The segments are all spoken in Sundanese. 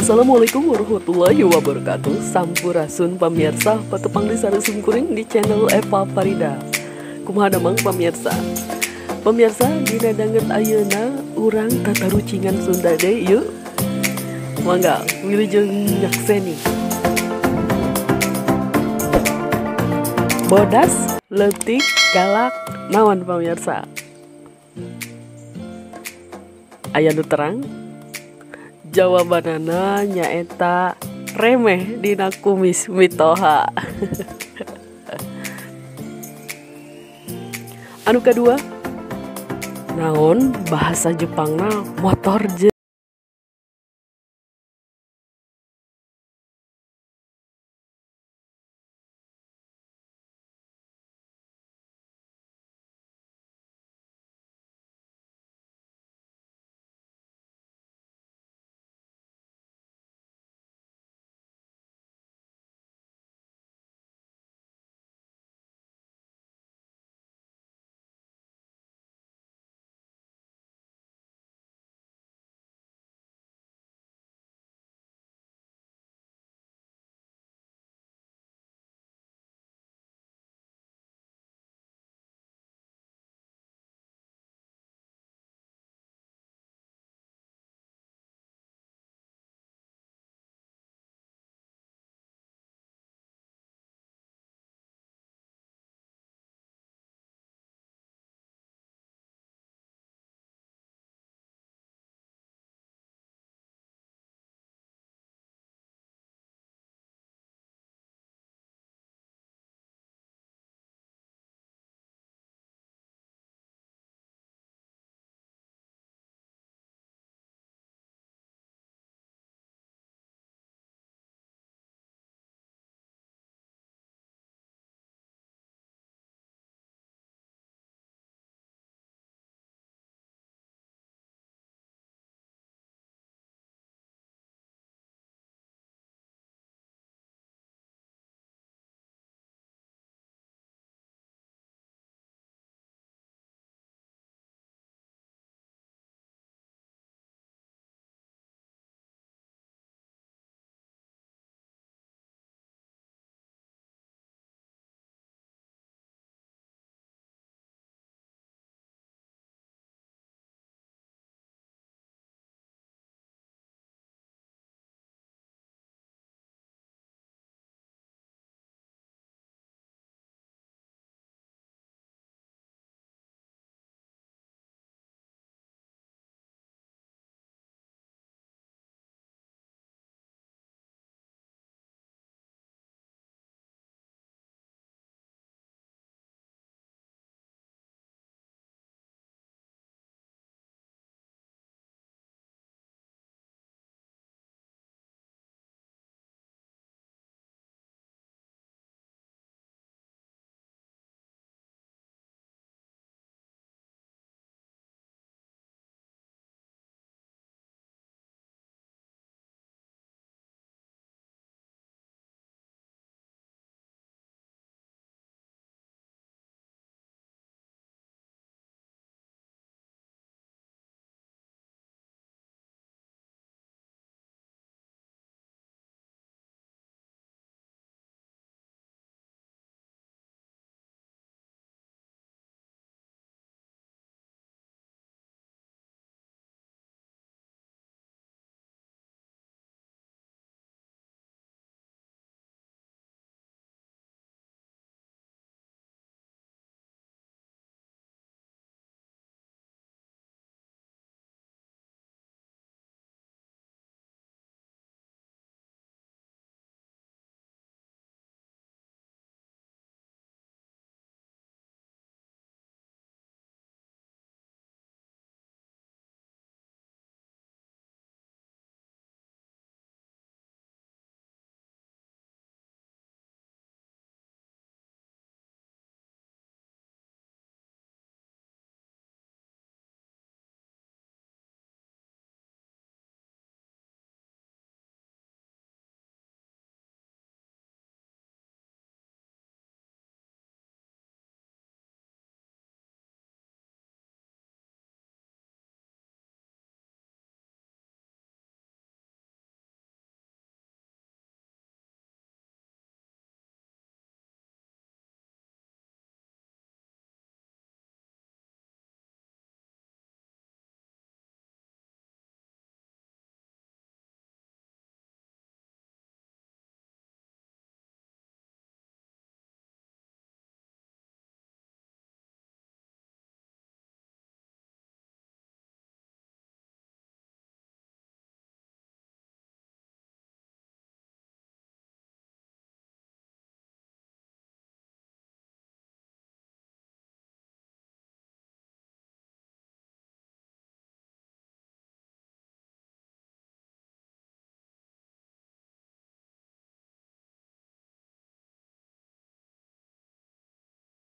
Assalamualaikum warahmatullahi wabarakatuh. Sampurasun pamirsa, patepang di sareng simkuring di channel Eva Farida. Kumaha damang pamirsa? Pamirsa, dina danget ayeuna urang tatarucingan Sunda deui yuk. Mangga wilujeng nyakseni. Bodas, leutik, galak, naon pamirsa? Aya nu terang? Jawabanana nyaeta remeh dina kumis mitoha. Anu kadua, naon bahasa Jepangna motor jeung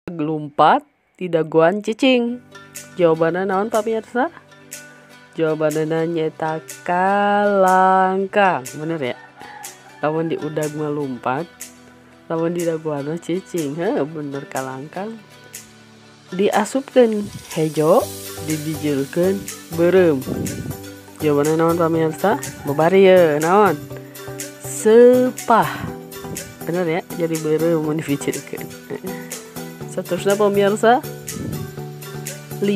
Lumpat didagoan cicing. Jawabanna naon pamirsa? Jawabanna nyaeta kalangkang. Bener ya? Lamun diudag mah lumpat, lamun didagoan mah cicing. Heuh, bener kalangkang. Diasupkeun hejo, dibijilkeun beureum. Jawabanna naon pamirsa? Babari ye naon? Sepah. Bener ya? Jadi beureum mun dibijilkeun. Seterusnya pemirsa, 5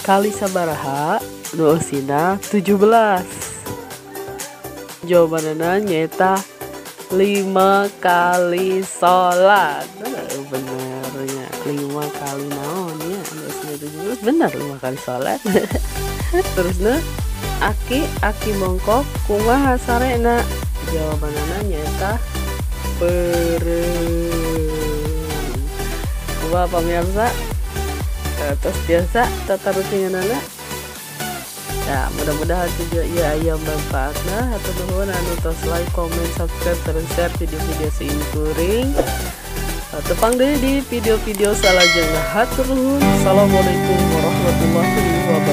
kali sabaraha nu eusina 17. Jawabanna nyaeta 5 kali sholat. Benernya 5 kali naon ya nu eusina 17, bener 5 kali sholat. Terusna aki bongkok kumaha sarena? Jawabanna nyaeta beureum. Wah pemirsa, terus biasa tata rutinanana. Ya, mudah-mudahan video ieu aya manfaatna. Hatur nuhun anu tos like, comment, subscribe, terus share video-video simkuring. Tepang deui di video-video salajengna. Hatur nuhun. Assalamualaikum warahmatullahi wabarakatuh.